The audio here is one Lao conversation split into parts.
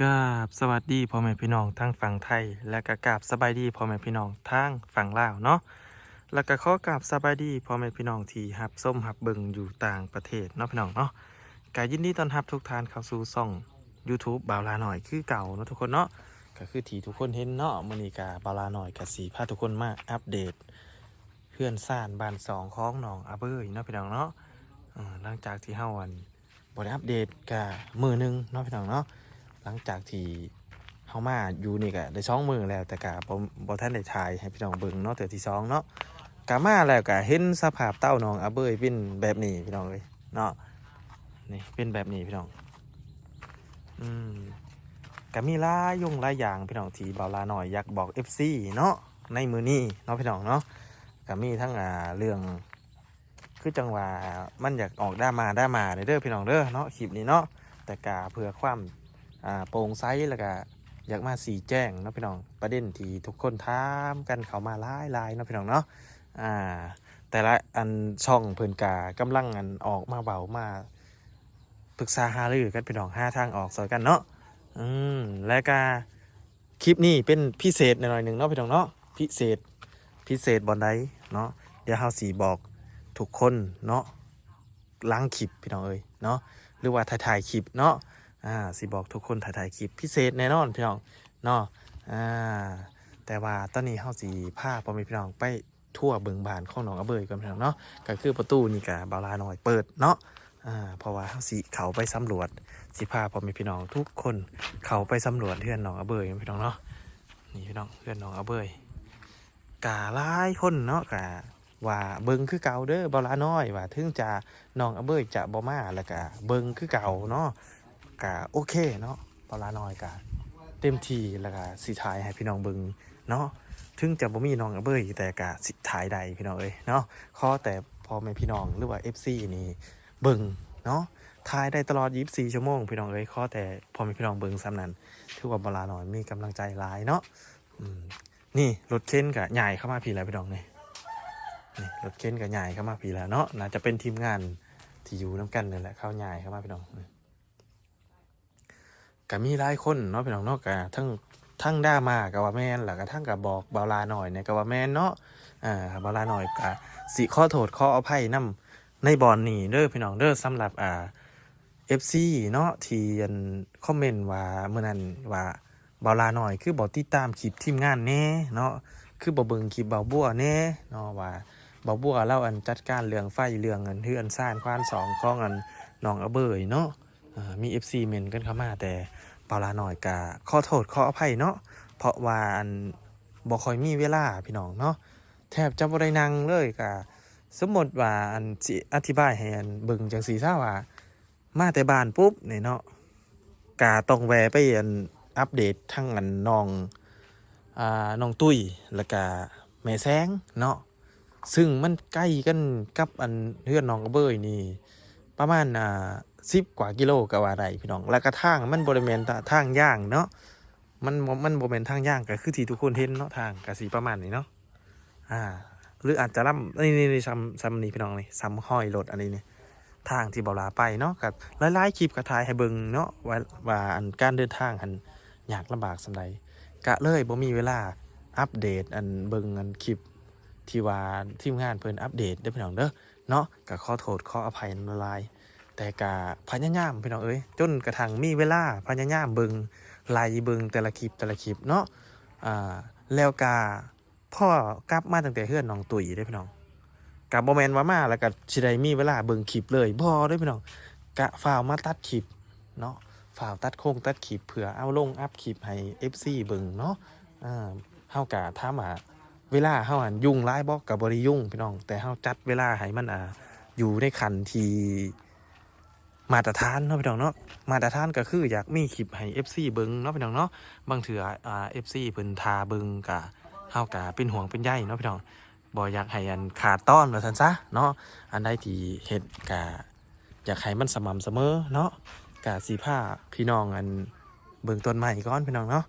ກາບສະຫວັດດີພໍ່ແມ່ພີ່ນ້ອງທາງຝັ່ງໄທ ແລະກະກາບສະບາຍດີພໍ່ແມ່ພີ່ນ້ອງທາງຝັ່ງລາວເນາະ ແລະກະຂໍກາບສະບາຍດີພໍ່ແມ່ພີ່ນ້ອງທີ່ຮັບຊົມຮັບເບິ່ງຢູ່ຕ່າງປະເທດເນາະພີ່ນ້ອງເນາະ. ກະຍິນດີຕ້ອນຮັບທຸກທ່ານເຂົ້າສູ່ຊ່ອງ YouTube ບ່າວຫຼ້ານ້ອຍຄືເກົ່າເນາະທຸກຄົນເນາະ. ກະຄືທີ່ທຸກຄົນເຫັນເນາະ ມື້ນີ້ກະບ່າວຫຼ້ານ້ອຍກະຊິພາທຸກຄົນມາອັບເດດເຮືອນຊານບ້ານຊ່ອງຂອງນ້ອງອາເບີຍເນາະພີ່ນ້ອງເນາະ. ເອີ ຫຼັງຈາກທີ່ເຮົາ ອັນ ບໍ່ໄດ້ອັບເດດກະມື້ໜຶ່ງເນາະພີ່ນ້ອງເນາະ. ຫຼັງຈາກທີ່ເຮົາມາຢູ່ນີ້ກະໄດ້ສອງມື້ແລ້ວ ແຕ່ກະບໍ່ ບໍ່ທັນໄດ້ຖ່າຍໃຫ້ພີ່ນ້ອງເບິ່ງເນາະ ເທື່ອທີສອງເນາະ. ກະມາແລ້ວກະເຫັນສະພາບເຕົ້ານ້ອງອາເບີຍເປັນແບບນີ້ພີ່ນ້ອງເອີຍເນາະ. ນີ້ເປັນແບບນີ້ພີ່ນ້ອງ. ອືມ ກະມີຫຼາຍຢ່າງຫຼາຍຢ່າງພີ່ນ້ອງ ທີ່ບ່າວຫຼ້ານ້ອຍຢາກບອກເອັຟຊີເນາະ ໃນມື້ນີ້ເນາະພີ່ນ້ອງເນາະ. ກະມີທັງ ອ່າ ເລື່ອງ ຄືຈັ່ງວ່າມັນຢາກອອກດຣາມາ ດຣາມາເດີພີ່ນ້ອງເດີເນາະ ຄລິບນີ້ເນາະ. ແຕ່ກະເພື່ອຄວາມ ອ່າ ໂປ່ງໃສ ແລ້ວກະຢາກມາຊີ້ແຈງເນາະພີ່ນ້ອງ ປະເດັນທີ່ທຸກຄົນຖາມກັນເຂົ້າມາຫຼາຍໆເນາະພີ່ນ້ອງເນາະ. ອ່າ ແຕ່ລະອັນຊ່ອງເພິ່ນກະກຳລັງ ອັນ ອອກມາເວົ້າ ມາປຶກສາຫາລືກັນພີ່ນ້ອງ ຫາທາງອອກຊ່ອຍກັນເນາະ. ອືມ ແລະກະ ຄລິບນີ້ເປັນພິເສດໜ້ອຍໜຶ່ງເນາະພີ່ນ້ອງເນາະ ພິເສດ ພິເສດບ່ອນໃດເນາະ ດຽວເຮົາຊິບອກທຸກຄົນເນາະ ຫຼັງຄລິບພີ່ນ້ອງເອີຍເນາະ ຫຼືວ່າທ້າຍໆຄລິບເນາະ. ອ່າ ຊິບອກທຸກຄົນທ້າຍໆຄລິບ ພິເສດແນ່ນອນພີ່ນ້ອງເນາະ. ອ່າ ແຕ່ວ່າຕອນນີ້ເຮົາຊິພາພໍ່ແມ່ພີ່ນ້ອງໄປ ທົວເບິ່ງບ້ານຂອງນ້ອງອາເບີຍກ່ອນພີ່ນ້ອງເນາະ. ກະຄືປະຕູນີ້ກະບ່າວຫຼ້ານ້ອຍເປີດເນາະ ອ່າ ເພາະວ່າເຮົາຊິເຂົ້າໄປສຳຫຼວດ ຊິພາພໍ່ແມ່ພີ່ນ້ອງທຸກຄົນເຂົ້າໄປສຳຫຼວດເຮືອນນ້ອງອາເບີຍພີ່ນ້ອງເນາະ. ນີ້ພີ່ນ້ອງ ເຮືອນນ້ອງອາເບີຍ ກະຫຼາຍຄົນເນາະ ກະວ່າເບິ່ງຄືເກົ່າເດີບ່າວຫຼ້ານ້ອຍ ວ່າເຖິງຈະນ້ອງອາເບີຍຈະບໍ່ມາ ແລ້ວກະເບິ່ງຄືເກົ່າເນາະ. ກະໂອເຄເນາະ ບ່າວຫຼ້ານ້ອຍກະເຕັມທີ່ ແລ້ວກະຊິຖ່າຍໃຫ້ພີ່ນ້ອງເບິ່ງເນາະ. ເຖິງຈະບໍ່ມີນ້ອງອາເບີຍ ແຕ່ກະຊິຖ່າຍໄດ້ພີ່ນ້ອງເອີຍເນາະ. ຂໍແຕ່ພໍ່ແມ່ພີ່ນ້ອງ ຫຼືວ່າເອັຟຊີນີ້ເບິ່ງເນາະ ຖ່າຍໄດ້ຕະຫຼອດຊາວສີ່ຊົ່ວໂມງພີ່ນ້ອງເອີຍ. ຂໍແຕ່ພໍ່ແມ່ພີ່ນ້ອງເບິ່ງສ່ຳນັ້ນ ຖືວ່າບ່າວຫຼ້ານ້ອຍມີກຳລັງໃຈຫຼາຍເນາະ. ອືມ ນີ້ລົດເຂັນກະຍ້າຍເຂົ້າມາພີ້ແລ້ວພີ່ນ້ອງ ນີ້ ນີ້ລົດເຂັນກະຍ້າຍເຂົ້າມາພີ້ແລ້ວເນາະ. ໜ້າຈະເປັນທີມງານທີ່ຢູ່ນຳກັນນີ້ແຫຼະ ເຂົາຍ້າຍເຂົ້າມາພີ່ນ້ອງ. ກະມີຫຼາຍຄົນເນາະພີ່ນ້ອງເນາະ ກະທັງ ທັງດຣາມາກະວ່າແມ່ນ ແລ້ວກະທັງກະບອກບ່າວຫຼ້ານ້ອຍນີ້ກະວ່າແມ່ນເນາະ. ອ່າ ບ່າວຫຼ້ານ້ອຍກະຊິຂໍໂທດຂໍອະໄພນຳໃນບ່ອນນີ້ເດີພີ່ນ້ອງເດີ ສຳລັບ ອ່າ ເອັຟຊີເນາະ ທີ່ ອັນ ຄອມເມັນວ່າມື້ນັ້ນວ່າ ບ່າວຫຼ້ານ້ອຍຄືບໍ່ຕິດຕາມຄລິບທີມງານແດ່ເນາະ ຄືບໍ່ເບິ່ງຄລິບບ່າວບົວແດ່ເນາະ ວ່າບ່າວບົວລາວ ອັນ ຈັດການເລື່ອງໄຟ ເລື່ອງ ອັນ ເຮືອນຊານຄານຊ່ອງຂອງ ອັນ ນ້ອງອາເບີຍເນາະ. ອ່າ ມີເອັຟຊີເມັນກັນເຂົ້າມາ ແຕ່ບ່າວຫຼ້ານ້ອຍກະຂໍໂທດຂໍອະໄພເນາະ ເພາະວ່າ ອັນ ບໍ່ຄ່ອຍມີເວລາພີ່ນ້ອງເນາະ ແທບຈະບໍ່ໄດ້ນັ່ງເລີຍ. ກະສົມມຸດວ່າ ອັນ ຊິອະທິບາຍໃຫ້ອັນເບິ່ງຈັ່ງຊີ້ຊະ ວ່າມາແຕ່ບ້ານປຸບນີ້ເນາະ ກະຕ້ອງແວ່ໄປ ອັນ ອັບເດດທາງ ອັນ ນ້ອງ ອ່າ ນ້ອງຕຸ້ຍ ແລ້ວກະແມ່ແສງເນາະ ຊຶ່ງມັນໄກກັນກັບ ອັນ ເຮືອນນ້ອງອາເບີຍນີ້ປະມານ ອ່າ ສິບກວ່າກິໂລກະວ່າໄດ້ພີ່ນ້ອງ. ແລ້ວກະທາງມັນບໍ່ໄດ້ແມ່ນທາງຢາງເນາະ ມັນ ມັນບໍ່ແມ່ນທາງຢາງ ກະຄືທີ່ທຸກຄົນເຫັນເນາະ ທາງກະຊິປະມານນີ້ເນາະ. ອ່າ ຫຼືອາດຈະລຳ ນີ້ ນີ້ ນີ້ ຊ່ຳ ຊ່ຳນີ້ພີ່ນ້ອງ ນີ້ຊ່ຳຮອຍລົດອັນນີ້ນີ້ ທາງທີ່ບ່າວຫຼ້າໄປເນາະ. ກະຫຼາຍໆຄລິບກະຖ່າຍໃຫ້ເບິ່ງເນາະ ວ່າ ວ່າ ອັນ ການເດີນທາງຫັ້ນຍາກລຳບາກສ່ຳໃດ ກະເລີຍບໍ່ມີເວລາອັບເດດ ອັນ ເບິ່ງ ອັນ ຄລິບທີ່ວ່າທີມງານເພິ່ນອັບເດດເດີພີ່ນ້ອງເດີເນາະ. ກະຂໍໂທດຂໍອະໄພນຳຫຼາຍໆ ແຕ່ກະພະຍາຍາມພີ່ນ້ອງເອີຍ ຈົນກະທັ່ງມີເວລາພະຍາຍາມເບິ່ງ ໄລ່ເບິ່ງແຕ່ລະຄລິບ ແຕ່ລະຄລິບເນາະ. ອ່າ ແລ້ວກະ ພໍກັບມາຕັ້ງແຕ່ເຮືອນນ້ອງຕຸ້ຍເດ້ພີ່ນ້ອງ ກະບໍ່ແມ່ນວ່າມາແລ້ວກະຊິໄດ້ມີເວລາເບິ່ງຄລິບເລີຍ ບໍ່ເດ້ພີ່ນ້ອງ. ກະຟ້າວມາຕັດຄລິບເນາະ ຟ້າວຕັດໂຄງຕັດຄລິບ ເພື່ອເອົາລົງອັບຄລິບໃຫ້ເອັຟຊີເບິ່ງເນາະ. ເຮົາກະຖາມວ່າເວລາເຮົາຫັ້ນຫຍຸ້ງຫຼາຍບໍ່? ກະບໍ່ໄດ້ຫຍຸ້ງພີ່ນ້ອງ ແຕ່ເຮົາຈັດເວລາໃຫ້ມັນ ອ່າ ຢູ່ໃນຂັ້ນທີ່ ມາດຕະຖານເນາະພີ່ນ້ອງເນາະ. ມາດຕະຖານກະຄືຢາກມີຄລິບໃຫ້ເອັຟຊີເບິ່ງເນາະພີ່ນ້ອງເນາະ. ບາງເທື່ອ ອ່າ ເອັຟຊີເພິ່ນຖ້າເບິ່ງກະ ເຮົາກະເປັນຫ່ວງເປັນໃຍເນາະພີ່ນ້ອງ ບໍ່ຢາກໃຫ້ອັນຂາດຕອນວ່າຊັ້ນຊະເນາະ. ອັນໃດທີ່ເຮັດກະຢາກໃຫ້ມັນສະໝ່ຳສະເໝີເນາະ. ກະຊິພາພີ່ນ້ອງອັນເບິ່ງຕອນໃໝ່ກ່ອນພີ່ນ້ອງເນາະ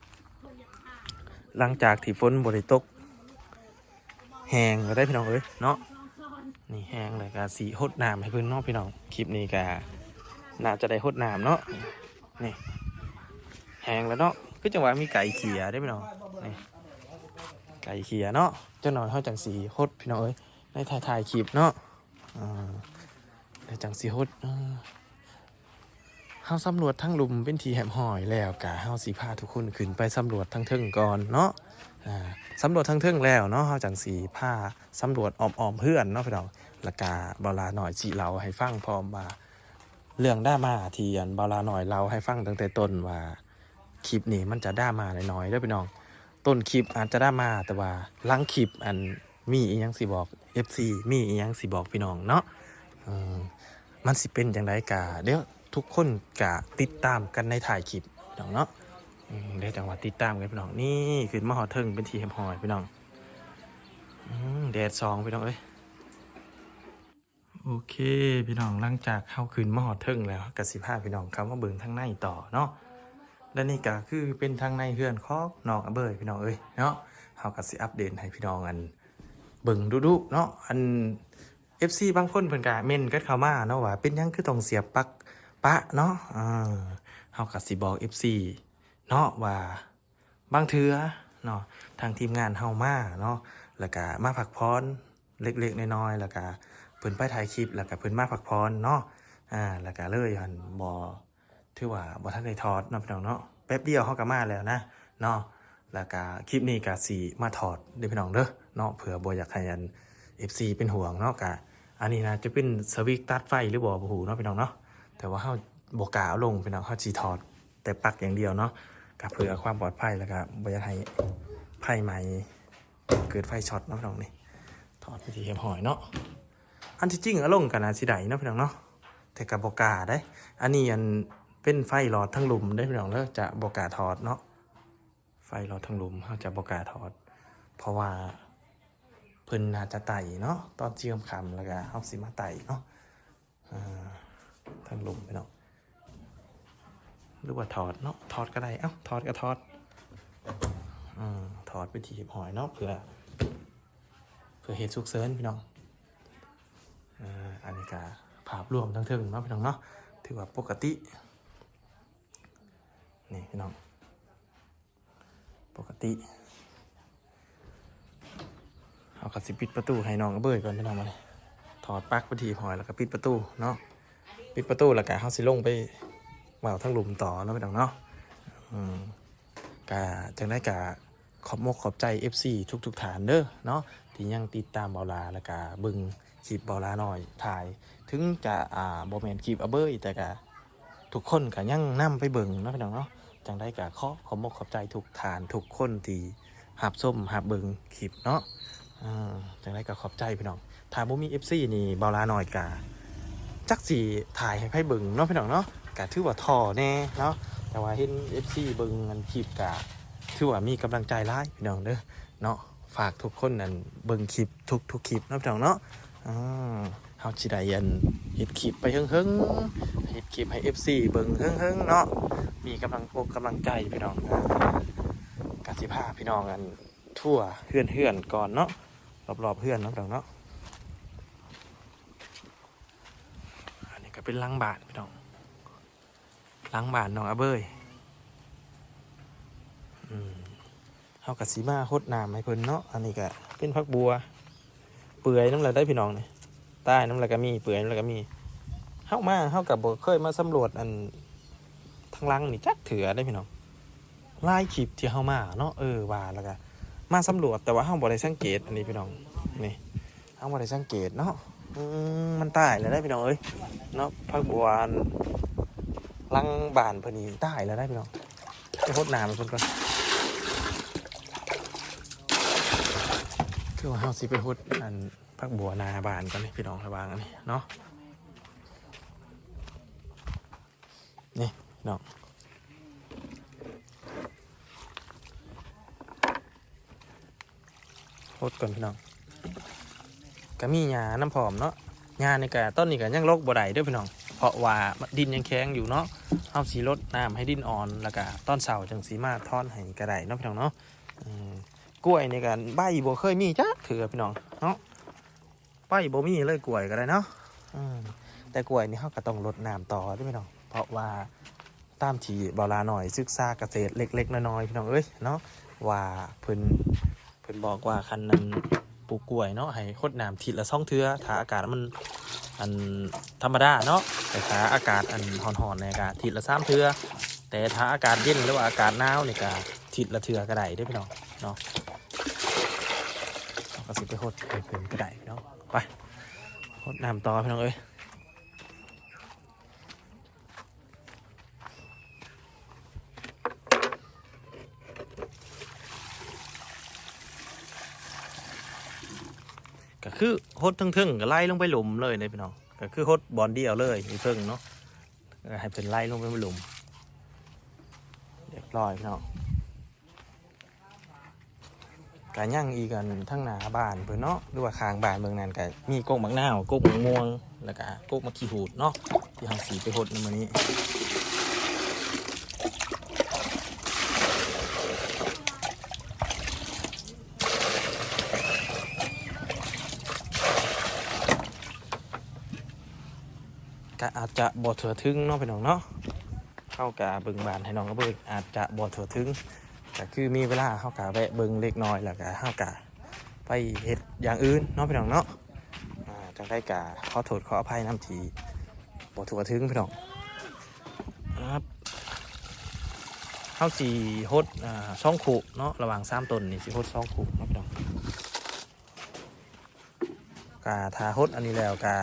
ຫຼັງຈາກທີ່ຝົນບໍ່ໄດ້ຕົກ ແຫ້ງແລ້ວເດ້ພີ່ນ້ອງເອີຍເນາະ. ນີ້ແຫ້ງແລ້ວກະຊິຫົດນ້ຳໃຫ້ເພິ່ນເນາະພີ່ນ້ອງ. ຄລິບນີ້ກະໜ້າຈະໄດ້ຫົດນ້ຳເນາະ. ນີ້ ແອງແລ້ວເນາະ ຄືຈັ່ງວ່າມີໄກ່ເຂ່ຍເດ້ພີ່ນ້ອງ ນີ້ ໄກ່ເຂ່ຍເນາະ. ຈັກໜ່ອຍເຮົາຈັ່ງຊິຫົດພີ່ນ້ອງເອີຍ ໃນທ້າຍໆຄລິບເນາະ ອ່າ ແລ້ວຈັ່ງຊິຫົດ ເອີ ເຮົາສຳຫຼວດທາງລຸ່ມເປັນທີ່ຮຽບຮ້ອຍແລ້ວ ກະເຮົາຊິພາທຸກຄົນຂຶ້ນໄປສຳຫຼວດທາງເທິງກ່ອນເນາະ. ອ່າ ສຳຫຼວດທາງເທິງແລ້ວເນາະ ເຮົາຈັ່ງຊິພາສຳຫຼວດອ້ອມໆເຮືອນເນາະພີ່ນ້ອງ. ແລ້ວກະບ່າວຫຼ້ານ້ອຍຊິເລົ່າໃຫ້ຟັງພ້ອມວ່າ ເລື່ອງດຣາມາທີ່ອັນບ່າວຫຼ້ານ້ອຍເລົ່າໃຫ້ຟັງຕັ້ງແຕ່ຕົ້ນວ່າ ຄລິບນີ້ມັນຈະດຣາມາໜ້ອຍໆເດີພີ່ນ້ອງ. ຕົ້ນຄລິບອາດຈະດຣາມາ ແຕ່ວ່າຫຼັງຄລິບ ອັນ ມີອີ່ຫຍັງຊິບອກເອັຟຊີ ມີອີ່ຫຍັງຊິບອກພີ່ນ້ອງເນາະ. ເອີ ມັນຊິເປັນຈັ່ງໃດກະ ດຽວທຸກຄົນກະຕິດຕາມກັນໃນທ້າຍຄລິບພີ່ນ້ອງເນາະ. ເອີ ດຽວຈັ່ງວ່າຕິດຕາມກັນພີ່ນ້ອງ. ນີ້ ຂຶ້ນມາຮອດເທິງເປັນທີ່ຮຽບຮ້ອຍພີ່ນ້ອງ. ອືມ ແດດສ່ອງພີ່ນ້ອງເອີຍ. ໂອເຄພີ່ນ້ອງ ຫຼັງຈາກເຮົາຂຶ້ນມາຮອດເທິງແລ້ວ ເຮົາກະຊິພາພີ່ນ້ອງເຂົ້າມາເບິ່ງທາງໃນຕໍ່ເນາະ. ແລະນີ້ກະຄືເປັນທາງໃນເຮືອນຂອງນ້ອງອາເບີຍພີ່ນ້ອງເອີຍເນາະ. ເຮົາກະຊິອັບເດດໃຫ້ພີ່ນ້ອງອັນເບິ່ງດຸໆເນາະ. ອັນ ເອັຟຊີບາງຄົນເພິ່ນກະເມັ້ນກັນເຂົ້າມາເນາະວ່າ ເປັນຫຍັງຄືຕ້ອງສຽບປັກປະເນາະ. ເອີ ເຮົາກະຊິບອກເອັຟຊີເນາະວ່າ ບາງເທື່ອເນາະ ທາງທີມງານເຮົາມາເນາະ ແລ້ວກະມາພັກຜ່ອນເລັກໆນ້ອຍໆ ແລ້ວກະເພິ່ນໄປຖ່າຍຄລິບ ແລ້ວກະເພິ່ນມາພັກຜ່ອນເນາະ. ອ່າ ແລ້ວກະເລີຍຫັ້ນ ບໍ່ ຖືວ່າບໍ່ທັນໄດ້ຖອດເນາະພີ່ນ້ອງເນາະ ແປັບດຽວເຮົາກະມາແລ້ວນະເນາະ. ແລ້ວກະຄລິບນີ້ກະຊິມາຖອດເດີພີ່ນ້ອງເດີເນາະ ເພື່ອບໍ່ຢາກໃຫ້ອັນ ເອັຟຊີເປັນຫ່ວງເນາະ. ກະອັນນີ້ໜ້າຈະເປັນສະວິກຕັດໄຟຫຼືບໍ່ ບໍ່ຮູ້ເນາະພີ່ນ້ອງເນາະ ແຕ່ວ່າເຮົາບໍ່ກ້າເອົາລົງພີ່ນ້ອງ ເຮົາຊິຖອດ ແຕ່ປັກຢ່າງດຽວເນາະ ກະເພື່ອຄວາມປອດໄພ ແລ້ວກະບໍ່ຢາກໃຫ້ໄຟໄໝ້ ເກີດໄຟຊັອດເນາະພີ່ນ້ອງ. ນີ້ຖອດເປັນທີ່ຮຽບຮ້ອຍເນາະ. ອັນທີ່ຈິງເອົາລົງກະໜ້າຊິໄດ້ເນາະພີ່ນ້ອງເນາະ ແຕ່ກະບໍ່ກ້າເດ້. ອັນນີ້ອັນເປັນໄຟຫຼອດທາງລຸ່ມເດ້ພີ່ນ້ອງເດີ ຈະບໍ່ກ້າຖອດເນາະ. ໄຟຫຼອດທາງລຸ່ມເຮົາຈະບໍ່ກ້າຖອດ ເພາະວ່າເພິ່ນໜ້າຈະໄຕ້ເນາະ ຕອນຊິຄ່ຳໆ ແລ້ວກະເຮົາຊິມາໄຕ້ເນາະ. ອ່າ ທາງລຸ່ມພີ່ນ້ອງ ຫຼືວ່າຖອດເນາະ ຖອດກະໄດ້ ເອົ້າ ຖອດກະຖອດ. ອືມ ຖອດເປັນທີ່ຮຽບຮ້ອຍເນາະ ເພື່ອ ເພື່ອເຫດສຸກເສີນພີ່ນ້ອງ. ອ່າ ອັນນີ້ກະພາບລວມທາງເທິງເນາະພີ່ນ້ອງເນາະ ຖືວ່າປົກກະຕິ ນີ້ພີ່ນ້ອງ. ປົກກະຕິ ເຮົາກະຊິປິດປະຕູໃຫ້ນ້ອງອາເບີຍກ່ອນພີ່ນ້ອງ. ມາເລີຍ ຖອດປັກເປັນທີ່ຮຽບຮ້ອຍ ແລ້ວກະປິດປະຕູເນາະ ປິດປະຕູ ແລ້ວກະເຮົາຊິລົງໄປເວົ້າທາງລຸ່ມຕໍ່ເນາະພີ່ນ້ອງເນາະ. ອືມ ກະຈັ່ງໃດກະຂອບມົກຂອບໃຈເອັຟຊີທຸກໆທ່ານເດີເນາະ ທີ່ຍັງຕິດຕາມບ່າວຫຼ້າ ແລ້ວກະເບິ່ງຄລິບບ່າວຫຼ້ານ້ອຍຖ່າຍ ເຖິງຈະ ອ່າ ບໍ່ແມ່ນຄລິບອາເບີຍ ແຕ່ກະ ທຸກຄົນກະຍັງນຳໄປເບິ່ງເນາະພີ່ນ້ອງເນາະ. ຈັ່ງໃດກະຂໍຂອບມົກຂອບໃຈທຸກທ່ານທຸກຄົນທີ່ຮັບຊົມຮັບເບິ່ງຄລິບເນາະ. ເອີ ຈັ່ງໃດກະຂອບໃຈພີ່ນ້ອງ. ຖ້າບໍ່ມີເອັຟຊີນີ້ ບ່າວຫຼ້ານ້ອຍກະຈັກຊິຖ່າຍໃຫ້ໃຜເບິ່ງເນາະພີ່ນ້ອງເນາະ ກະຖືວ່າທໍ້ແດ່ເນາະ. ແຕ່ວ່າເຫັນເອັຟຊີເບິ່ງອັນຄລິບກະຖືວ່າມີກຳລັງໃຈຫຼາຍພີ່ນ້ອງເດີເນາະ. ຝາກທຸກຄົນອັນເບິ່ງຄລິບທຸກໆຄລິບເນາະພີ່ນ້ອງເນາະ. ອືມ ເຮົາຊິໄດ້ອັນເຮັດຄລິບໄປເຫິງໆ ເຮັດຄລິບໃຫ້ເອັຟຊີເບິ່ງເຫິງໆເນາະ ມີກຳລັງອົກກຳລັງໃຈພີ່ນ້ອງ. ກະຊິພາພີ່ນ້ອງອັນທົວເຮືອນໆກ່ອນເນາະ ລອບໆເຮືອນເນາະພີ່ນ້ອງເນາະ. ອັນນີ້ກະເປັນຫຼັງບ້ານພີ່ນ້ອງ ຫຼັງບ້ານນ້ອງອາເບີຍ. ອືມ ເຮົາກະຊິມາຫົດນ້ຳໃຫ້ເພິ່ນເນາະ. ອັນນີ້ກະເປັນຜັກບົ່ວ ເປື່ອຍນຳແລ້ວໄດ໋ພີ່ນ້ອງນີ້ ຕາຍນຳແລ້ວກະມີ ເປື່ອຍນຳແລ້ວກະມີ. ເຮົາມາ ເຮົາກະບໍ່ເຄີຍມາສຳຫຼວດອັນທາງຫຼັງນີ້ຈັກເທື່ອໄດ໋ພີ່ນ້ອງ. ຫຼາຍຄລິບທີ່ເຮົາມາເນາະ ເອີ ວ່າແລ້ວກະມາສຳຫຼວດ ແຕ່ວ່າເຮົາບໍ່ໄດ້ສັງເກດອັນນີ້ພີ່ນ້ອງ ນີ້ ເຮົາບໍ່ໄດ້ສັງເກດເນາະ. ອືມ ມັນຕາຍແລ້ວໄດ໋ພີ່ນ້ອງເອີຍເນາະ ຜັກບົ່ວຫຼັງບ້ານເພິ່ນນີ້ຕາຍແລ້ວໄດ໋ພີ່ນ້ອງ. ໄປຫົດນ້ຳໃຫ້ເພິ່ນກ່ອນ ຄືວ່າເຮົາຊິໄປຫົດອັນຜັກບົ່ວໜ້າບ້ານກ່ອນນີ້ພີ່ນ້ອງ ລະຫວ່າງອັນນີ້ເນາະ. ນີ້ເນາະ ຫົດກ່ອນພີ່ນ້ອງ ກະມີຫຍ້ານຳພ້ອມເນາະ. ຫຍ້ານີ້ກະ ຕອນນີ້ກະຍັງຫຼົກບໍ່ໄດ້ເດີພີ່ນ້ອງ ເພາະວ່າດິນຍັງແຂງຢູ່ເນາະ. ເຮົາຊິລົດນ້ຳໃຫ້ດິນອ່ອນ ແລ້ວກະຕອນເຊົ້າຈັ່ງຊິມາຖອນໃຫ້ກະໄດ້ເນາະພີ່ນ້ອງເນາະ. ອືມ ກ້ວຍນີ້ກະໃບບໍ່ເຄີຍມີຈັກເທື່ອພີ່ນ້ອງເນາະ. ໄປບໍ່ມີເລີຍ ກ້ວຍກໍໄດ້ເນາະ. ອືມ ແຕ່ກ້ວຍນີ້ເຮົາກໍຕ້ອງລົດນ້ຳຕໍ່ເດ້ພີ່ນ້ອງ ເພາະວ່າ ຕາມທີ່ບ່າວຫຼ້ານ້ອຍສຶກສາກະເສດເລັກໆນ້ອຍໆ ພີ່ນ້ອງເອີຍເນາະ ວ່າເພິ່ນ ເພິ່ນບອກວ່າຄັນນັ້ນ ປູກກ້ວຍເນາະ ໃຫ້ຫົດນ້ຳທິດລະສອງເທື່ອ ຖ້າອາກາດມັນ ອັນ ທຳມະດາເນາະ ແຕ່ຖ້າອາກາດ ອັນ ຮ້ອນໆນີ້ກະທິດລະສາມເທື່ອ ແຕ່ຖ້າອາກາດເຢັນ ຫຼືວ່າອາກາດໜາວນີ້ກະທິດລະເທື່ອກະໄດ້ເດີ້ ພີ່ນ້ອງເນາະ. ເຮົາກະຊິໄປຫົດໃຫ້ເພິ່ນກະໄດ້ເນາະ. ໄປ ຫົດນ້ຳຕໍ່ ພີ່ນ້ອງເອີຍ. ກະຄືຫົດເທິງໆ ກະໄຫຼລົງໄປຫຼຸມເລີຍເດ້ພີ່ນ້ອງ ກະຄືຫົດບ່ອນດຽວເລີຍຢູ່ເທິງເນາະ ກະໃຫ້ເພິ່ນໄຫຼລົງໄປຫຼຸມ ຮຽບຮ້ອຍພີ່ນ້ອງ. ກະຍັງອີກອັນທາງໜ້າບ້ານເພິ່ນເນາະ ຫຼືວ່າຂ້າງບ້ານເບິ່ງນັ້ນ ກະມີກົກໝາກນາວ ກົກໝາກມ່ວງ ແລ້ວກະກົກໝາກຂີ້ຫູດເນາະ ທີ່ເຮົາຊິໄປຫົດໃນມື້ນີ້. ກະອາດຈະບໍ່ທົ່ວເຖິງເນາະ ພີ່ນ້ອງເນາະ. ເຮົາກະເບິ່ງບ້ານໃຫ້ນ້ອງກະເບິ່ງ ອາດຈະບໍ່ທົ່ວເຖິງ ກະຄືມີເວລາເຮົາກະແວະເບິ່ງເລັກນ້ອຍ ແລ້ວກະເຮົາກະໄປເຮັດຢ່າງອື່ນເນາະ ພີ່ນ້ອງເນາະ. ອ່າ ຈັ່ງໃດກະຂໍໂທດຂໍອະໄພນຳທີ່ບໍ່ທົ່ວເຖິງ ພີ່ນ້ອງ. ເຮົາຊິຫົດ ອ່າ ສອງຄູ່ເນາະ ລະຫວ່າງສາມຕົ້ນນີ້ຊິຫົດສອງຄູ່ເນາະ ພີ່ນ້ອງ. ກະຖ້າຫົດອັນນີ້ແລ້ວກະ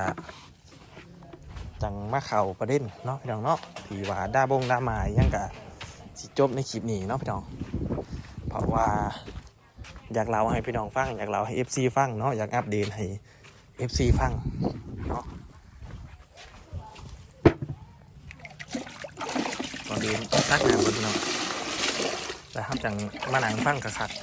ຈັ່ງມາເຂົ້າປະເດັນເນາະ ພີ່ນ້ອງເນາະ ທີ່ວ່າດາບົງດາໝາຫຍັງກະຊິຈົບໃນຄລິບນີ້ເນາະ ພີ່ນ້ອງ. ເພາະວ່າຢາກເລົ່າໃຫ້ພີ່ນ້ອງຟັງ ຢາກເລົ່າໃຫ້ເອັຟຊີຟັງເນາະ ຢາກອັບເດດໃຫ້ເອັຟຊີຟັງເນາະ. ກ່ອນອື່ນຕັກນ້ຳກ່ອນ ພີ່ນ້ອງ ແລ້ວເຮົາຈັ່ງມານັ່ງຟັງຄັກໆ.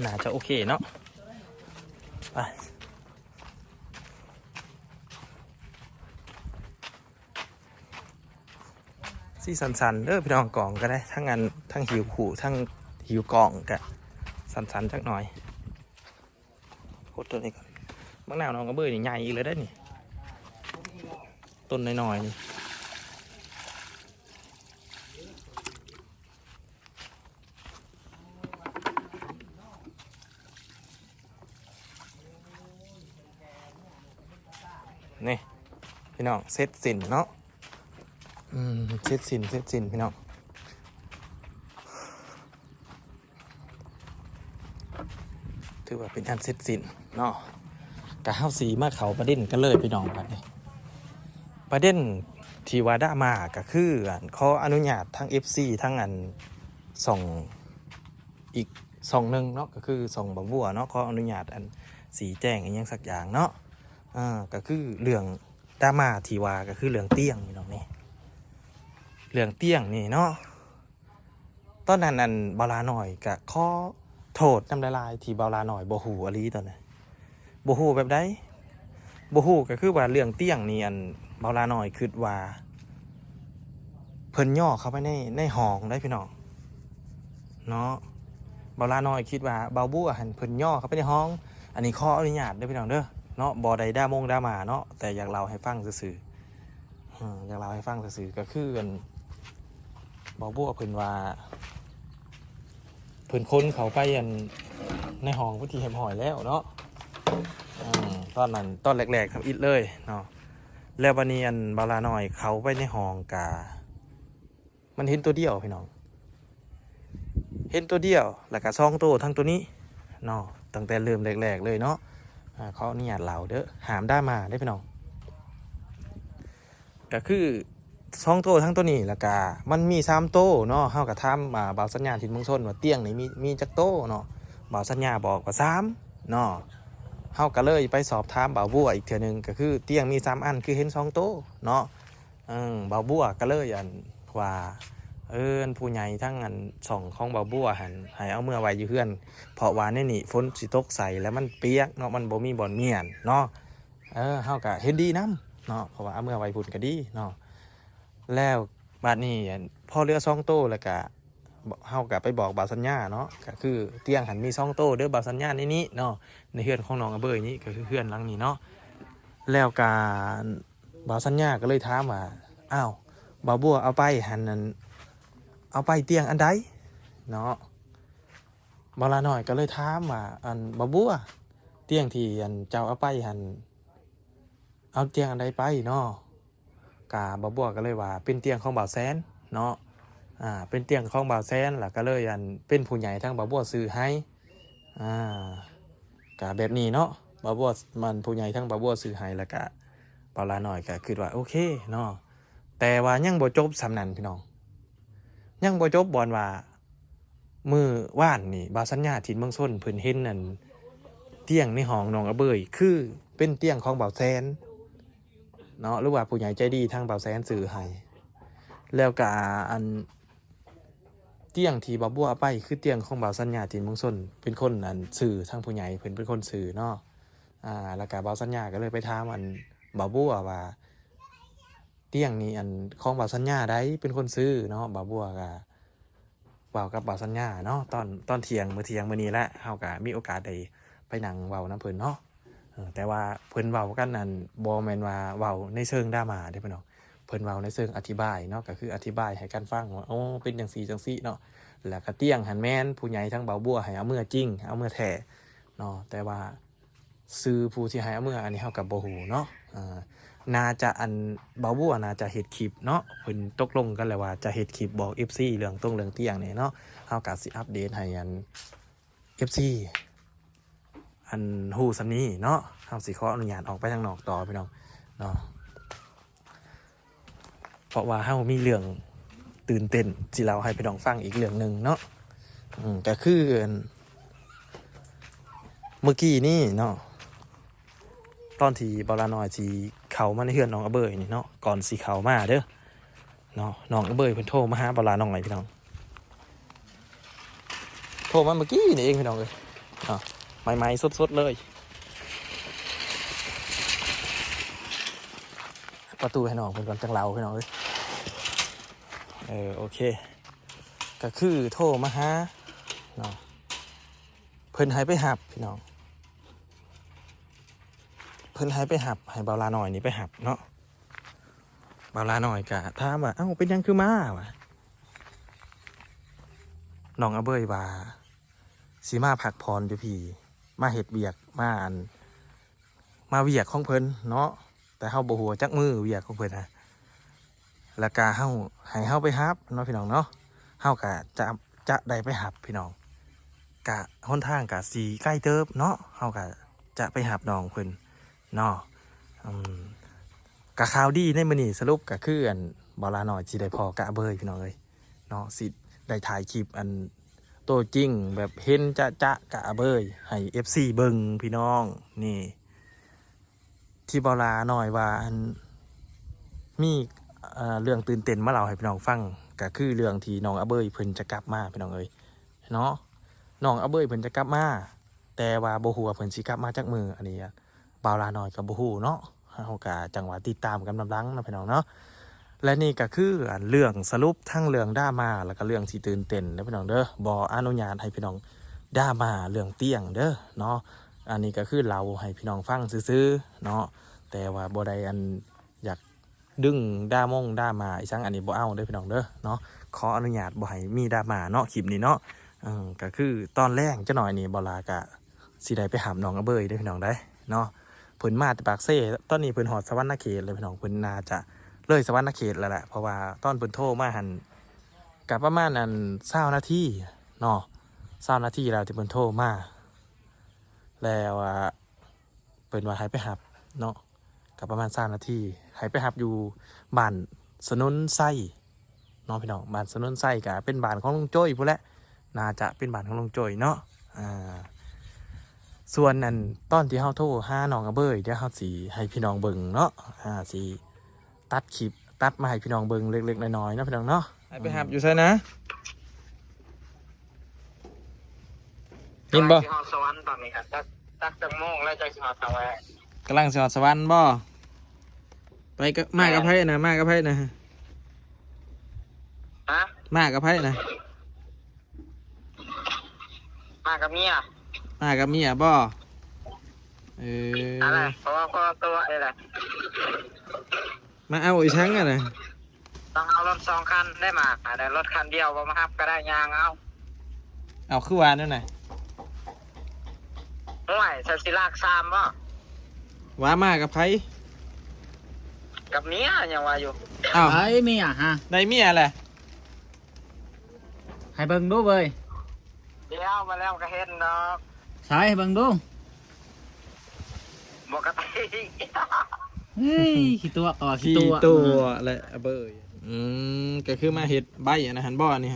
ໜ້າຈະໂອເຄເນາະ ໄປ. ຊິສັ້ນໆເດີ້ ພີ່ນ້ອງ ກ້ອງກະໄດ້ ທັງອັນ ທັງຫິ້ວຄູ່ ທັງຫິ້ວກ້ອງກະສັ້ນໆຈັກໜ້ອຍ. ຫົດໂຕນີ້ກ່ອນ ບັກນາວນ້ອງກະເບີຍນີ້ໃຫຍ່ອີກແລ້ວເດ້ນີ້ ຕົ້ນນ້ອຍໆນີ້. ນີ້ພີ່ນ້ອງ ເສັດສິ້ນເນາະ ອືມ ເສັດສິ້ນ ເສັດສິ້ນພີ່ນ້ອງ ຖືວ່າເປັນອັນເສັດສິ້ນເນາະ. ກະເຮົາຊິມາເຂົ້າປະເດັນກັນເລີຍພີ່ນ້ອງ ບາດນີ້ ປະເດັນທີ່ວ່າດາມາກະຄື ອັນ ຂໍອະນຸຍາດທັງເອັຟຊີ ທັງອັນ ຊ່ອງ ອີກຊ່ອງໜຶ່ງເນາະ ກະຄືຊ່ອງບ່າວບົວເນາະ ຂໍອະນຸຍາດອັນຊີ້ແຈງອີ່ຫຍັງສັກຢ່າງເນາະ. ເອີ ກະຄືເລື່ອງດາມາທີ່ວ່າ ກະຄືເລື່ອງຕຽງພີ່ນ້ອງນີ້ ເລື່ອງຕຽງນີ້ເນາະ. ຕອນນັ້ນອັນ ບ່າວຫຼ້ານ້ອຍກະຂໍໂທດນຳຫຼາຍໆ ທີ່ບ່າວຫຼ້ານ້ອຍບໍ່ຮູ້ອີ່ຫຼີຕອນນັ້ນ ບໍ່ຮູ້ແບບໃດ ບໍ່ຮູ້ ກະຄືວ່າເລື່ອງຕຽງນີ້ ອັນ ບ່າວຫຼ້ານ້ອຍຄິດວ່າ ເພິ່ນຍໍ້ເຂົ້າໄປໃນ ໃນຫ້ອງໄດ໋ພີ່ນ້ອງເນາະ. ບ່າວຫຼ້ານ້ອຍຄິດວ່າບ່າວບົວຫັ້ນເພິ່ນຍໍ້ເຂົ້າໄປໃນຫ້ອງ. ອັນນີ້ຂໍອະນຸຍາດເດີ້ພີ່ນ້ອງເດີ້ເນາະ ບໍ່ໄດ້ດາມົງດາມາເນາະ ແຕ່ຢາກເລົ່າໃຫ້ຟັງຊື່ໆ ເອີ ຢາກເລົ່າໃຫ້ຟັງຊື່ໆ ກະຄືອັນ ບ່າວບົວເພິ່ນວ່າ ເພິ່ນຂົນເຂົ້າໄປອັນ ໃນຫ້ອງເປັນທີ່ຮຽບຮ້ອຍແລ້ວເນາະ. ອືມ ຕອນນັ້ນ ຕອນແລກໆ ທຳອິດເລີຍເນາະ. ແລ້ວບາດນີ້ອັນ ບ່າວຫຼ້ານ້ອຍເຂົ້າໄປໃນຫ້ອງກະ ມັນເຫັນໂຕດຽວພີ່ນ້ອງ ເຫັນໂຕດຽວ ແລ້ວກະສອງໂຕທັງໂຕນີ້ເນາະ ຕັ້ງແຕ່ເລີ່ມແລກໆເລີຍເນາະ. ອາ ຂໍອະນຸຍາດເລົ່າເດີ້ ຫ້າມດາມາເດີ້ພີ່ນ້ອງ. ກະຄືສອງໂຕທັງໂຕນີ້ ແລ້ວກະມັນມີສາມໂຕເນາະ. ເຮົາກະຖາມ ອາ ບ່າວສັນຍາ ຖິ່ນເມືອງຊົນ ວ່າຕຽງນີ້ມີ ມີຈັກໂຕເນາະ. ບ່າວສັນຍາບອກວ່າສາມເນາະ. ເຮົາກະເລີຍໄປສອບຖາມບ່າວບົວອີກເທື່ອໜຶ່ງ ກະຄືຕຽງມີສາມອັນ ຄືເຫັນສອງໂຕເນາະ. ເອີ ບ່າວບົວກະເລີຍ ອັນ ວ່າ ເອີ ອັນ ຜູ້ໃຫຍ່ທັງ ອັນ ຊ່ອງຂອງບ່າວບົວຫັ້ນ ໃຫ້ເອົາເມືອໄວ້ຢູ່ເຮືອນ ເພາະວ່າໃນນີ້ຝົນຊິຕົກໃສ່ ແລ້ວມັນປຽກເນາະ ມັນບໍ່ມີບ່ອນມ້ຽນເນາະ. ເອີ ເຮົາກະເຫັນດີນຳເນາະ ເພາະວ່າເອົາເມືອໄວ້ພຸ້ນກະດີເນາະ. ແລ້ວບາດນີ້ ອັນ ພໍເຫຼືອສອງໂຕ ແລ້ວກະ ເຮົາກະໄປບອກບ່າວສັນຍາເນາະ ກະຄືຕຽງຫັ້ນມີສອງໂຕເດີ້ບ່າວສັນຍາ ໃນນີ້ເນາະ. ໃນເຮືອນຂອງນ້ອງອາເບີຍນີ້ ກໍຄືເຮືອນຫຼັງນີ້ເນາະ. ແລ້ວກະບ່າວສັນຍາກໍເລີຍຖາມວ່າ ອ້າວ ບ່າວບົວເອົາໄປຫັ້ນ ອັນ ເອົາໄປຕຽງອັນໃດເນາະ? ບ່າວຫຼ້ານ້ອຍກໍເລີຍຖາມວ່າ ອັນ ບ່າວບົວ ຕຽງທີ່ ອັນ ເຈົ້າເອົາໄປຫັ້ນ ເອົາຕຽງອັນໃດໄປເນາະ? ກະບ່າວບົວກໍເລີຍວ່າເປັນຕຽງຂອງບ່າວແສນເນາະ ອ່າ ເປັນຕຽງຂອງບ່າວແສນ ແລ້ວກໍເລີຍ ອັນ ເປັນຜູ້ໃຫຍ່ທາງບ່າວບົວຊື້ໃຫ້ ອ່າ ກະແບບນີ້ເນາະ ບ່າວບົວ ມັນຜູ້ໃຫຍ່ທາງບ່າວບົວຊື້ໃຫ້ ແລ້ວກະບ່າວຫຼ້ານ້ອຍກໍຄິດວ່າໂອເຄເນາະ. ແຕ່ວ່າຍັງບໍ່ຈົບສ່ຳນັ້ນພີ່ນ້ອງ ຍັງບໍ່ຈົບບ່ອນວ່າ ມື້ວານນີ້ບ່າວສັນຍາ ຖິ່ນເມືອງຊົນ ເພິ່ນເຫັນອັນຕຽງໃນຫ້ອງນ້ອງອາເບີຍ ຄືເປັນຕຽງຂອງບ່າວແສນເນາະ ຫຼືວ່າຜູ້ໃຫຍ່ໃຈດີທາງບ່າວແສນຊື້ໃຫ້. ແລ້ວກະອັນຕຽງທີ່ບ່າວບົວເອົາໄປ ຄືຕຽງຂອງບ່າວສັນຍາ ຖິ່ນເມືອງຊົນ ເປັນຄົນອັນຊື້ ທາງຜູ້ໃຫຍ່ເພິ່ນເປັນຄົນຊື້ເນາະ. ອ່າ ແລ້ວກະບ່າວສັນຍາກໍເລີຍໄປຖາມອັນບ່າວບົວວ່າ ຕຽງນີ້ ອັນ ຂອງບ່າວສັນຍາໃດເປັນຄົນຊື້ເນາະ? ບ່າວບົວກໍເວົ້າກັບບ່າວສັນຍາເນາະ ຕອນ ຕອນທ່ຽງ ມື້ທ່ຽງມື້ນີ້ແຫຼະ ເຮົາກໍມີໂອກາດໄດ້ໄປນັ່ງເວົ້ານຳເພິ່ນເນາະ. ເອີ ແຕ່ວ່າເພິ່ນເວົ້າກັນ ອັນ ບໍ່ແມ່ນວ່າເວົ້າໃນເຊີງດຣາມາເດ້ພີ່ນ້ອງ ເພິ່ນເວົ້າໃນເຊີງອະທິບາຍເນາະ ກໍຄືອະທິບາຍໃຫ້ກັນຟັງວ່າ ໂອ້ ເປັນຈັ່ງຊີ້ຈັ່ງຊີ້ເນາະ ແລ້ວກໍຕຽງຫັ້ນແມ່ນຜູ້ໃຫຍ່ທາງບ່າວບົວໃຫ້ເອົາເມືອຈິງ ເອົາເມືອແທ້ເນາະ ແຕ່ວ່າ ຊື່ຜູ້ທີ່ໃຫ້ເອົາເມືອ ອັນນີ້ເຮົາກໍບໍ່ຮູ້ເນາະ. ອ່າ ໜ້າຈະ ອັນ ບ່າວບົວໜ້າຈະເຮັດຄລິບເນາະ ເພິ່ນຕົກລົງກັນແລ້ວວ່າຈະເຮັດຄລິບບອກເອັຟຊີເລື່ອງຕົງເລື່ອງຕຽງນີ້ເນາະ ເຮົາກໍຊິອັບເດດໃຫ້ ອັນ ເອັຟຊີ ອັນ ຮູ້ສ່ຳນີ້ເນາະ. ເຮົາຊິຂໍອະນຸຍາດອອກໄປທາງນອກຕໍ່ພີ່ນ້ອງເນາະ. ເພາະວ່າເຮົາມີເລື່ອງຕື່ນເຕັ້ນຊິເລົ່າໃຫ້ພີ່ນ້ອງຟັງອີກເລື່ອງໜຶ່ງເນາະ ອືມ ກໍຄື ອັນ ເມື່ອກີ້ນີ້ເນາະ ຕອນທີ່ບ່າວຫຼ້ານ້ອຍຊິເຂົ້າມາໃນເຮືອນນ້ອງອາເບີຍນີ້ເນາະ ກ່ອນຊິເຂົ້າມາເດີເນາະ ນ້ອງອາເບີຍເພິ່ນໂທມາຫາບ່າວຫຼ້ານ້ອຍພີ່ນ້ອງ. ໂທມາເມື່ອກີ້ນີ້ເອງພີ່ນ້ອງເອີຍ ເນາະ ໃໝ່ໆສົດໆເລີຍ. ປະຕູໃຫ້ນ້ອງເພິ່ນກ່ອນ ຈັ່ງເລົ່າພີ່ນ້ອງເອີຍ. ເອີ ໂອເຄ ກໍຄືໂທມາຫາເນາະ ເພິ່ນໃຫ້ໄປຮັບພີ່ນ້ອງ ເພິ່ນໃຫ້ໄປຮັບ ໃຫ້ບ່າວຫຼ້ານ້ອຍນີ້ໄປຮັບເນາະ. ບ່າວຫຼ້ານ້ອຍກໍຖາມວ່າ ເອົ້າ ເປັນຫຍັງຄືມາ ວ່າ ນ້ອງອາເບີຍວ່າ ຊິມາພັກຜ່ອນຢູ່ພີ້ ມາເຮັດວຽກ ມາ ອັນ ມາວຽກຂອງເພິ່ນເນາະ ແຕ່ເຮົາບໍ່ຮູ້ຈັກມື້ວຽກຂອງເພິ່ນນະ ແລ້ວກະເຮົາ ໃຫ້ເຮົາໄປຮັບເນາະພີ່ນ້ອງເນາະ. ເຮົາກະຈະ ຈະໄດ້ໄປຮັບພີ່ນ້ອງ ກະຫົນທາງກະຊິໄກເຕີບເນາະ ເຮົາກະຈະໄປຮັບນ້ອງເພິ່ນເນາະ. ອືມ ກະຂ່າວດີໃນມື້ນີ້ ສະຫຼຸບກະຄື ອັນ ບ່າວຫຼ້ານ້ອຍຊິໄດ້ພໍ້ກັບອາເບີຍພີ່ນ້ອງເອີຍເນາະ ຊິໄດ້ຖ່າຍຄລິບ ອັນ ໂຕຈິງແບບເຫັນຈະໆກັບອາເບີຍໃຫ້ເອັຟຊີເບິ່ງພີ່ນ້ອງ. ນີ້ ທີ່ບ່າວຫຼ້ານ້ອຍວ່າ ອັນ ມີ ເອີ ເລື່ອງຕື່ນເຕັ້ນມາເລົ່າໃຫ້ພີ່ນ້ອງຟັງ ກໍຄືເລື່ອງທີ່ນ້ອງອາເບີຍເພິ່ນຈະກັບມາພີ່ນ້ອງເອີຍເນາະ. ນ້ອງອາເບີຍເພິ່ນຈະກັບມາ ແຕ່ວ່າບໍ່ຮູ້ວ່າເພິ່ນຊິກັບມາຈັກມື້ ອັນນີ້ ບ່າວຫຼ້ານ້ອຍກໍບໍ່ຮູ້ເນາະ ເຮົາກໍຈັ່ງວ່າຕິດຕາມກັນນຳຫຼັງເນາະພີ່ນ້ອງເນາະ. ແລະນີ້ກໍຄື ອັນ ເລື່ອງສະຫຼຸບທັງເລື່ອງດຣາມາ ແລ້ວກໍເລື່ອງທີ່ຕື່ນເຕັ້ນເດີພີ່ນ້ອງເດີ ບໍ່ອະນຸຍາດໃຫ້ພີ່ນ້ອງດຣາມາເລື່ອງຕຽງເດີເນາະ. ອັນນີ້ກໍຄືເລົ່າໃຫ້ພີ່ນ້ອງຟັງຊື່ໆເນາະ ແຕ່ວ່າບໍ່ໄດ້ ອັນ ຢາກດຶງດຣາມົງດຣາມາອີ່ຫຍັງ ອັນນີ້ບໍ່ເອົາເດີພີ່ນ້ອງເດີເນາະ. ຂໍອະນຸຍາດບໍ່ໃຫ້ມີດຣາມາເນາະ ຄລິບນີ້ເນາະ. ເອີ ກໍຄືຕອນແລງຈັກໜ້ອຍນີ້ ບ່າວຫຼ້າກໍ ຊິໄດ້ໄປຫານ້ອງອາເບີຍເດ້ພີ່ນ້ອງເດ້ເນາະ. ເພິ່ນມາແຕ່ປາກເຊ ຕອນນີ້ເພິ່ນຮອດສະຫວັນນະເຂດແລ້ວພີ່ນ້ອງ ເພິ່ນໜ້າຈະເລີຍສະຫວັນນະເຂດແລ້ວແຫຼະ ເພາະວ່າຕອນເພິ່ນໂທມາຫັ້ນ ກະປະມານ ອັນ ຊາວນາທີເນາະ ຊາວນາທີແລ້ວທີ່ເພິ່ນໂທມາ ແລ້ວ ອ່າ ເພິ່ນວ່າໃຫ້ໄປຮັບເນາະ ກະປະມານຊາວນາທີ ໃຫ້ໄປຮັບຢູ່ບ້ານສະໜົນໄຊ ເນາະພີ່ນ້ອງ. ບ້ານສະໜົນໄຊກະເປັນບ້ານຂອງລຸງໂຈ້ຍພຸ້ນແຫຼະ ໜ້າຈະເປັນບ້ານຂອງລຸງໂຈ້ຍເນາະ. ອ່າ ສ່ວນ ອັນ ຕອນທີ່ເຮົາໂທຫານ້ອງອາເບີຍ ດຽວເຮົາຊິໃຫ້ພີ່ນ້ອງເບິ່ງເນາະ ອ່າ ຊິຕັດຄລິບ ຕັດມາໃຫ້ພີ່ນ້ອງເບິ່ງເລັກໆນ້ອຍໆເນາະ ພີ່ນ້ອງເນາະ. ໃຫ້ໄປຮັບຢູ່ໃສນະ? ຍິນບໍ່? ກຳລັງຊິຮອດສະຫວັນຕອນນີ້ ຈັກ ຈັກຈັກໂມງແລ້ວ ຈັກຊິຮອດທາງໃດ? ກຳລັງຊິຮອດສະຫວັນບໍ່? ໄປກັບ ມາກັບໃຜນະ? ມາກັບໃຜນະ? ຮະ? ມາກັບໃຜນະ? ມາກັບເມຍ. ມາກັບເມຍບໍ່? ເອີ ອັນນັ້ນ ເພາະວ່າຄົນລະຕົວນີ້ແຫຼະ ມາເອົາອີ່ສັງຫັ້ນນະ ຕ້ອງເອົາລົດສອງຄັນໄດ້ມາ ອັນນັ້ນລົດຄັນດຽວບໍ່ມາຮັບກໍໄດ້ ຍ່າງເອົາ. ເອົາ ຄືວ່າແນວນັ້ນ ຫ້ວຍ ເຈົ້າຊິລາກສາມບໍ່? ວ່າມາກັບໃຜ? ກັບເມຍ ຍັງວ່າຢູ່. ອ້າວ ໃຜເມຍຫະ? ໄດ້ເມຍແຫຼະ ໃຫ້ເບິ່ງດູເວີຍ. ດຽວມາແລ້ວກໍເຫັນດອກ. ໃສ ໃຫ້ເບິ່ງດູ. ບໍ່ກະຕິ ເຮີ້ຍ ຂີ້ຕົວະ ຂີ້ຕົວະ ແຫຼະອະເບີຍ. ອືມ ກໍຄືມາເຮັດໃບອັນນັ້ນຫັ້ນບໍ່ ອັນນີ້?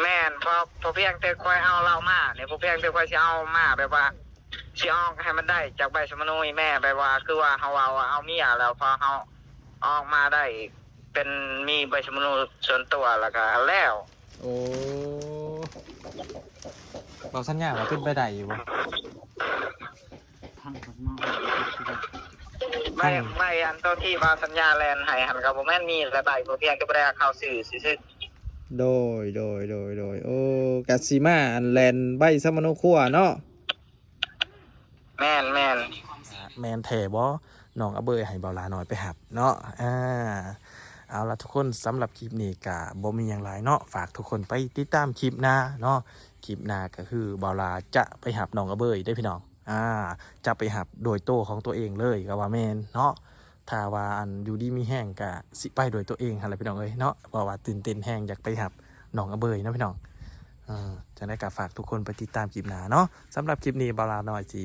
ແມ່ນ ເພາະ ເພາະພຽງແຕ່ຂ້ອຍເອົາລາວມານີ້ ເພາະພຽງແຕ່ຂ້ອຍຊິເອົາມາແບບວ່າ ຊິອອກໃຫ້ມັນໄດ້ຈາກໃບສຳມະໂນອີ່ແມ່ ແບບວ່າ ຄືວ່າເຮົາເວົ້າວ່າເອົາເມຍແລ້ວ ພໍເຮົາອອກມາໄດ້ ເປັນ ມີໃບສຳມະໂນສ່ວນຕົວ ແລ້ວກໍແລ້ວ. ໂອ້ ເວົ້າສັນຍາວ່າເປັນໄປໄດ້ຢູ່ບໍ່? ໃບ ໃບອັນໂຕທີ່ວ່າສັນຍາແລ່ນໃຫ້ຫັ້ນ ກໍບໍ່ແມ່ນມີຫຼາຍໃບ ພຽງແຕ່ບໍ່ໄດ້ເອົາເຂົ້າຊື່ຊື່. ໂດຍ ໂດຍ ໂດຍ ໂດຍ ໂອ້ ກະຊິມາອັນແລ່ນໃບສຳມະໂນຄົວເນາະ. ແມ່ນ ແມ່ນ ແມ່ນແທ້ບໍ່ ນ້ອງອະເບີຍໃຫ້ບ່າວຫຼ້ານ້ອຍໄປຮັບເນາະ. ອາ ເອົາລະທຸກຄົນ ສຳລັບຄລິບນີ້ກະບໍ່ມີຫຍັງຫຼາຍເນາະ ຝາກທຸກຄົນໄປຕິດຕາມຄລິບໜ້າເນາະ. ຄລິບໜ້າກໍຄືບ່າວຫຼ້າຈະໄປຮັບນ້ອງອະເບີຍເດ້ພີ່ນ້ອງ ອາ ຈະໄປຮັບໂດຍໂຕຂອງຕົວເອງເລີຍກໍວ່າແມ່ນເນາະ. ຖ້າວ່າອັນຢູ່ດີມີແຮງກະຊິໄປດ້ວຍຕົວເອງຫັ້ນແຫຼະພີ່ນ້ອງເອີຍເນາະ ເພາະວ່າຕື່ນເຕັ້ນແຮງ ຢາກໄປຮັບນ້ອງອະເບີຍເນາະພີ່ນ້ອງ. ເອີ ຈັ່ງໃດກໍຝາກທຸກຄົນໄປຕິດຕາມຄລິບໜ້າເນາະ. ສຳລັບຄລິບນີ້ບ່າວຫຼ້ານ້ອຍຊິ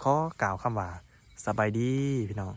ຂໍກ່າວຄຳວ່າ ສະບາຍດີພີ່ນ້ອງ.